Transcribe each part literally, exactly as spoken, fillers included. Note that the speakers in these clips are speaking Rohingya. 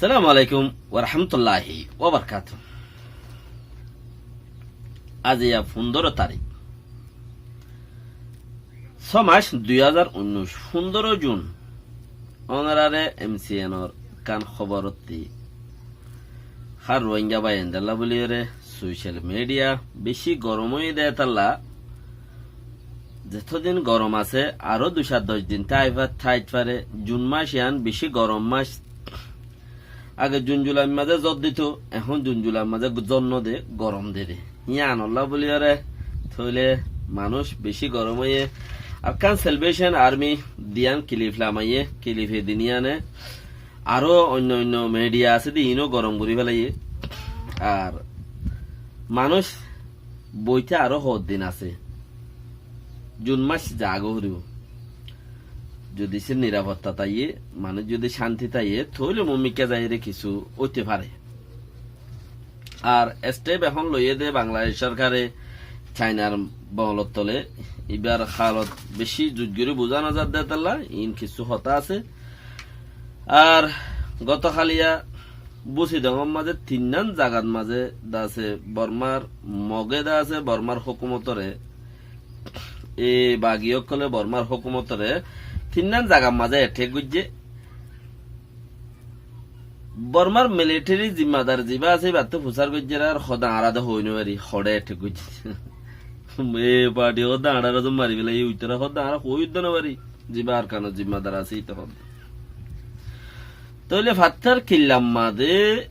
Assalamu alaikum wa rahmatullahi wa barakatuh. Aijja fundóro tarík, só mac dui házar unnúic, fundóro jun. Ónorare M C N or kan hóbor ottí hár Ruáingga báiyaindólla bóliyoré social media bicí gorom óiye dé tálla. Zetódin gorom asé, aró dui cát doc din táifa-, táit fare. Jun mac yián bicí gorom mac. Age jun julair mazé zór dito, ehón jun julair mazé zór node, gorom dede. Yiánolla bóliyoré tóile manúic bicí gorom óiye. Arakan Salvation Army diyan kilif lamaiyé, kilife din yiáne aró oinno oinno media asé dé, iíno gorom gorí félaiye. Ar manúic boite aró hoddin asé. Jun mac zagói foribó. Zodi se nirafotta táiye, manúic zodi cánti táiye, tóile muúmikká zaiyóre kissú óite fare. Ar step ehón loiyé dé Bangladec sorkare, Cainar bongolor tole, ibár halot bicí zuj gorí buzá no zadde tálla, iín kissú hotá asé. Ar goto háliya Busidongor mazé tinnán zagat mazé de asé, Bormar Moge de asé, Bormar hókumotoré, e bagi ókkole Bormar hókumotoré tinnán zagar mazé attack goijjé. Bormar military zimmadar zibá asé, íbattú fusár goijjé ar hoó dé añára dé hoói no fari, hoçé attack goijjé. E party hoó dé añára dé mari félaiye, uitará hoó dé añára hoói uddá no fari. Zibá Arkanor zimmadar asé, íte hoó dé. Tóile fattór killar mazé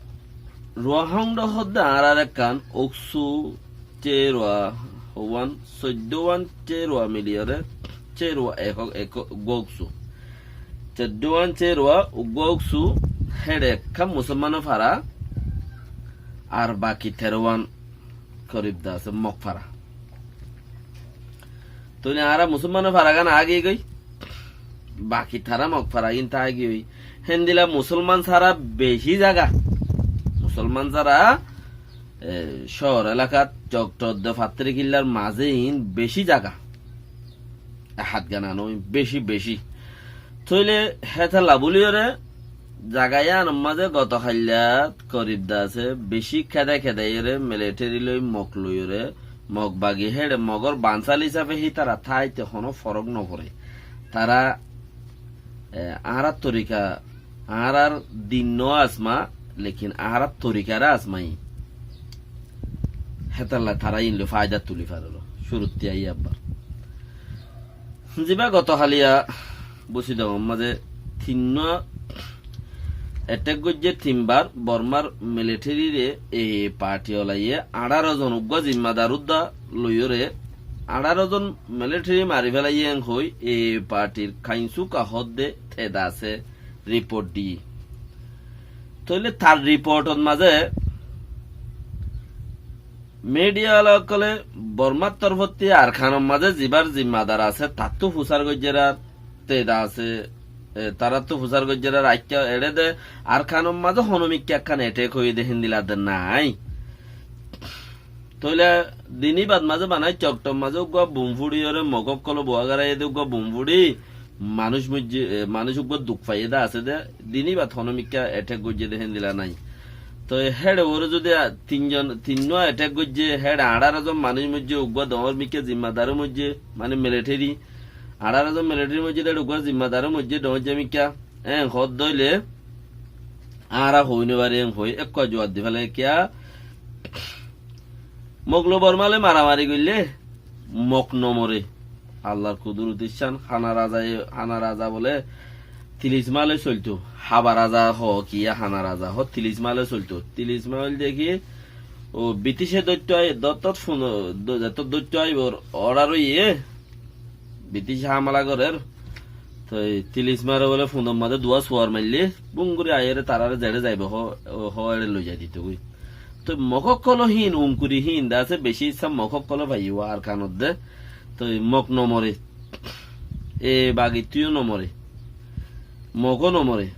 Ruáingga hoó dé añárar ekkán uksu céruwa, houwan, soiddówan céruwa miliyoré, céruwa ehó-, ehó-, uggúa uksu. Soiddówan céruwa uggúa uksu, héçe ekkán musolmanor fara, ar baki terowan korib de asé Mog fara. Tóile añára musolmanor faragán aágiyoi goi, baki tará Mog faragín táigiyoi. Héndilla musolman sára bicí zaga, musolman sára, e, cóor elakat, cok tok de fattóri killar mazé iín bicí zaga. Hátgana no, bicí, bicí. Tóile hétalla bóliyoré zaga yíanor mazé goto háilla korib de asé, bicí kédai kédaiyóre military loi Mog loiyoré, Mog bagi héçe Mogor bansal hísafe hítara táite honó forók no foré. Tará, e, añárar torika, añárar din no asmá, lekin añárar torikaré asmá iín. Hétalla tará iín loi faida tuli faré. Cúruttí aiyé abbar. Zibá goto háliya Busidongor mazé tinnúa attack goijjé tinbar, Bormar militaryre e party olaye añçáro zon uggúa zimmadar uddá loiyoré, añçáro zon military mari félaiye en hoi e partyr kainsúka hoó dé teda asé report diyé. Tóile tar reportor mazé media wala ókkole Bormar torfottí Arkanor mazé zibár zimmadar asé, tattú fusár goijjér ar teda asé, e, tarattú fusár goijjér ar aikká eçé de Arkanor mazé honómikká ekkán attack óiye dé héndilla de nái. Tóile dini bad mazé banai cok tok mazé uggúa bum fúçiyoré Mog ókkole buá garaiyé dé uggúa bum fúçi manúic moijjé, e, manúic uggúa duk faiyé dé asé dé, dini bad honómikká attack goijjé dé héndilla nái. Toi héçe uore zodi, a, tin zon, tinnúa attack goijjé, héçe añçáro zon manúic moijjé, uggúa doñr mikká zimmadar ó moijjé, mane military, añçáro zon military moijjé dé héçe uggúa zimmadar ó moijjé doñr mikká, en hoó dé óile añára hoói no fari en hoi ekkúa zuab di félaiye kiyá? Mog loi Borma loi maramari goillé Mog no more. Allar kudurotir cán, hána raza, hána raza bole tilisma loi solto. Hába raza hoó kiyá, hána raza hoó, tilisma loi solto. Tilisma óilde ki, o Britice dóitto ai-, dót-, dót fun-, dó-, zetót dóitto aibór order óiye, Britice hámela gorér. Toi tilismare bole fundor mazé duwá suwar maillé, bum gorí aiyóre taráre zeçé zaibo hoó, hoó eçé loizai ditógoi. Toi Mog ókkolo híin, unkuri híin de asé, bicí issá Mog ókkolo faiyé Arkanot de. Toi Mog no more. E bagittú yó no more. Mog ó no more.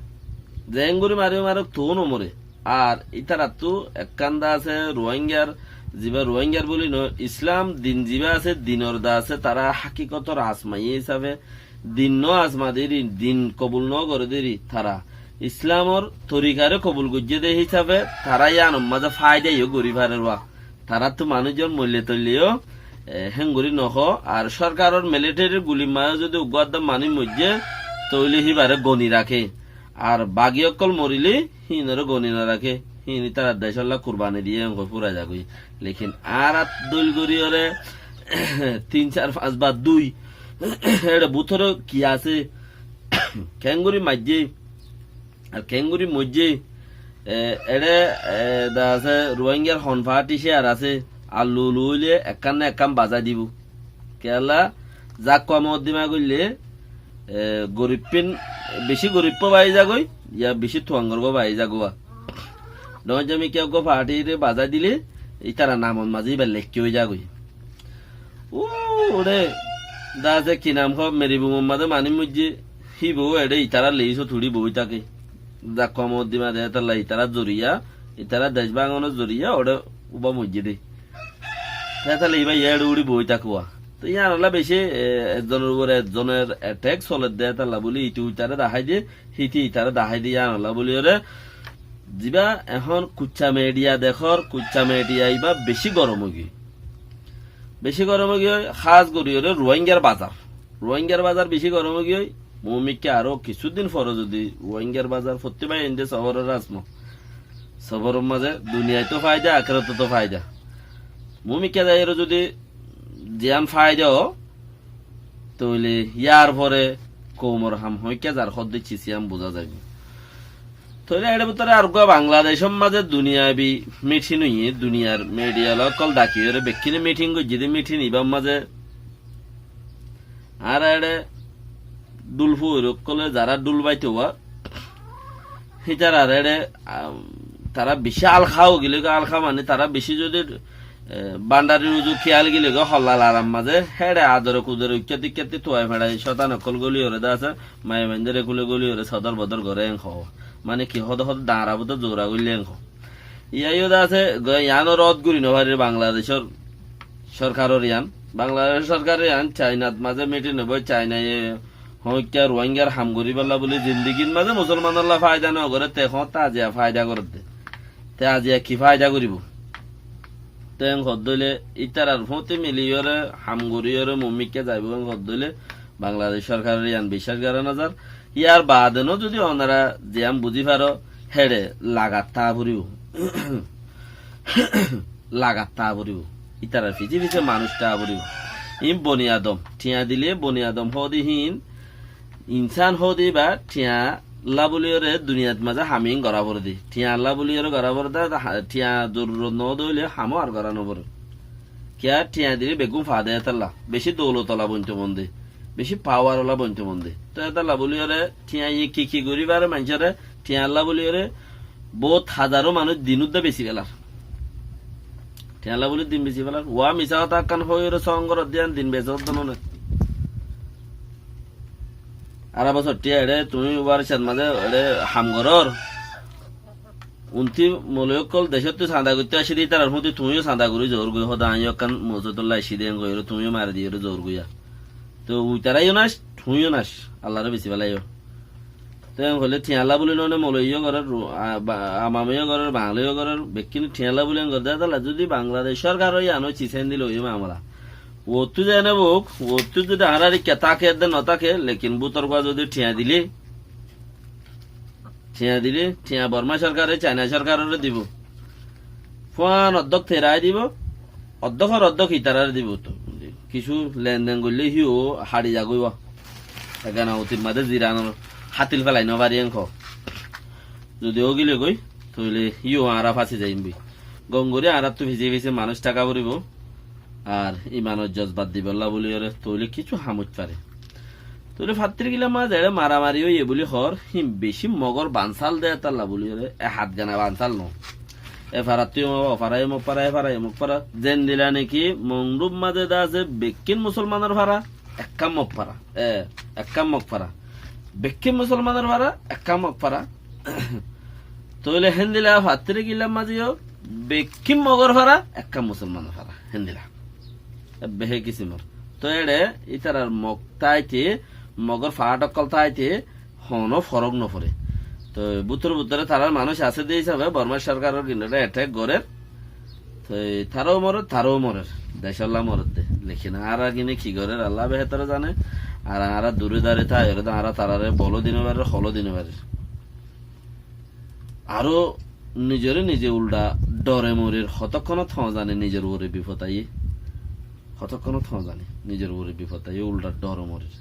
Zeén gorí mari marok, toó no more. Ar ítarattú ekkán de asé Ruáingar, zibá Ruáingar bóli no, Islam din zibá asé, dinor de asé, tará hákikotor asmaiyé hísafe din no asmá deri, din kobul no goré deri, tará Islamor torikaré kobul goijjé dé hísafe tará yíanor mazé fáida yó gorí farer wá. Taráttu manúic zon moille toille yó, e, héngorí nohó. Ar sórkaror militerir gulir mazé zodi uggwá adda manúic moijjé, tóile híbaré goni raké. Ar bagi ókkol morilé híinoré goni noraké. Híin ítarar decólla kurbani diyé héngoi fúrai zagói. Lekin añárat dóil goríyoré tin, sair, fañs ba dui, éçe bútore ki asé? Keéngorí maijjé? Ar keéngorí moijjé? E, eçé, e, da asé, Ruáingar hon faáti cíar asé, ar lulu óile ekkán na ekkán bazái dibou. Kiyólla, zakkua moddima goille, e, goribbín, bicí goribbó baái zagói, ya bicí tuangorgó baái zagói. Dhoóñr zomikká eggúa faátiré bazái dile, ítara namot mazé íba leikká ói zagói. Ó, uçé, da asé ki nam hoó, Meribumor mazé manúic moijjé, híbou eçé itarár leisot uçí boói táke. Zakkua moddima de étalla itarár zoriya, itarár dec báñgonor zoriya, uçé uba moijjé dé. Te étalla iba yá eçé uçí boói táke wá. Te yíanolla bicí, e, ezzonor uore ezzonor attack soler de étalla bóli, ite itaré dahái de, híte itaré dahái de, yíanolla bóliyoré, zibá ehón kuccá media dekór, kuccá media ibá bicí gorom óigiyoi. Bicí gorom óigiyoi, hás goríyoré Ruáingar bazar. Ruáingar bazar bicí gorom óigiyoi. Moómikká aró kissúdin fore zodi Ruáingar bazar fottí bái aindé sóforor asmó. Sóforor mazé duniyait tó fáida, akératot tó fáida. Moómikká zaiyóre zodi ziyán fáida ó, tóile yár fore koumor ham hoóikka zar hoódde cis yían buzá zaibou. Tóile eçé bútore areggúa Bangladecór mazé duniyabi mithín óiye, duniyar midhiya ókkol dhakiyóre bekkúne mithín goijjé dé, mithín ibár mazé añára eçé dhúl fuain ókkolé zará dhúl baitóu wá, hítararé eçé, am, tará bicí alká óigile goi, alká mane tará bicí zodi, e, bándarir uzu kiyál gile goi, holla larar mazé, héçe adore kudore uikkátti uikkátti tuai feçai cótan ókkol góliyoré de asé, maiyafuaindóre kúle góliyoré sodor bodor goré en hoó. Mane ki hoóde hoóde dañra bútore zoura goillé en hoó. Yíaiyó de asé, goi yíano rod gorí nofarir Bangladecór sórkaror yían. Bangladecór sórkaror yían Cainat mazé mithín óibo, Cainaye hoóikka Ruáingar ham goríbolla bóli zindigir mazé musolmanolla fáida nogoré, te hoóñtte aziya fáida gorédde. Te aziya ki fáida goríbou? Te en hoódde óile ítarar fúñti miliyóre, ham goríyoré, moómikká zaibou en hoódde óile Bangladec sórkaror yían biccác gorá nozar. Yár baade no zodi onora ziyán buzí faro, héçe lagat táa foribóu. Lagat táa foribóu. Ítarar fisé fisé manúic táa foribóu. Iín boni adom. Thiañ dile boni adom hoóde híin, insán hoóde íba thiañlla bóliyoré duniyait mazé ham iín gorá foré dé. Thiañlla bóliyoré gorá foré dé, ha-, thiañ zorurot noóde óile hamó ar gorá noforé. Kiyá thiañ dile beggún faa dé étalla. Bicí doulotola bointo mon dé. Bicí pawarola bointo mon dé. Toi étalla bóliyoré thiañye ki ki gorí fare maincóre, thiañlla bóliyoré bout hazaró manúic din uddá besi félar. Thiañlla bóli din besi félar. Wá misá hotá ekkán hoóiyoré sóngorot diyan din besi hoddé none. Ará bosór thiañ eçé tuñí ubar cér mazé eçé ham gorór. Untí moloi ókkol decóttu sanda goittó aiccí dé, ítarar fúñti tuñíyo sanda gorí zoór goi, hóde aññí yó ekkán mosótolla aiccí dé, en goiyóre tuñíyo mari diyoré zoór goi. Te uitará yó nác, tuñíyo nác, Allaré besi félaiyó. Te en hoilé thiañlla bóli none moloi yó gorér, ru-, a-, ba-, amami yó gorér, bangli yó gorér, bekkúne thiañlla bóli en gorér. Étalla zodi Bangladec sórkar ói yían ói cis endilla óiye mamela. Uottú zeéne bouk, uottú zodi añárar ikká táke edde notáke, lekin bútor gua zodi thiañ dile, thiañ dile, thiañ Bormá sórkare, Caina sórkaroré dibou. Fúañ oddók terái dibou, oddókor oddók itaráre dibou. Toh, kissú lenden goillé híyo haçi zagói wá. Egana utir mazé ziranor hátil félai nofarí en hoó. Zodi ógile goi, tóile híyo añára fasi zaiyum boi. Gom gorí añáráttu fisé fisé manúic táka foribóu. Ar imanor jozbat dibolla bóliyoré tóile kissú ham óit fare. Tóile fattír gillar mazé eçé maramari óiye bóli hoór, híin bicí Mogór bansál de étalla bóliyoré, e hát gana bansál noó. E farattú yó Mog, o fara yó Mog fara, e fara yó Mog fara. Zendilla neki Mongdub mazé de asé bekkín musolmanor fara, ekkán Mog fara. E, ekkán Mog fara. Bekkín musolmanor fara, ekkán Mog fara. Tóile héndilla fattír gillar mazé yó bekkín Mogór fara, ekkán musolmanor fara. Héndilla. Ebbe hé kisimor. Toi eçé ítarar Mog táite, Mogór faát ókkol táite, honó forók noforé. Toi bútore bútore tarár manúic asé de hísabe Bormar sorkaror gínoré attack gorér. Toi tarau morer, tarau morer. Decólla morer de. Lekin añára gíne ki gorér, Allah behétore zane. Ar añára dure dare táiyoré de añára taráre bolo di no farir, holo di no farir. Aró nizoré nize uldha dhore morir, hotókkonót hoó zane nizor uore bifot aiyé. Hotókkonót hoó zane nizor uore bifot aiyé, uldha dhore morir.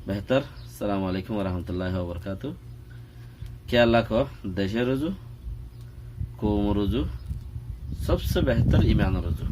Behétor. Assalamu alaikum wa rahmatullahi wa barakatuhu. Kiyólla ko, decór uzu, koumor uzu, sobse behétor imanor uzu.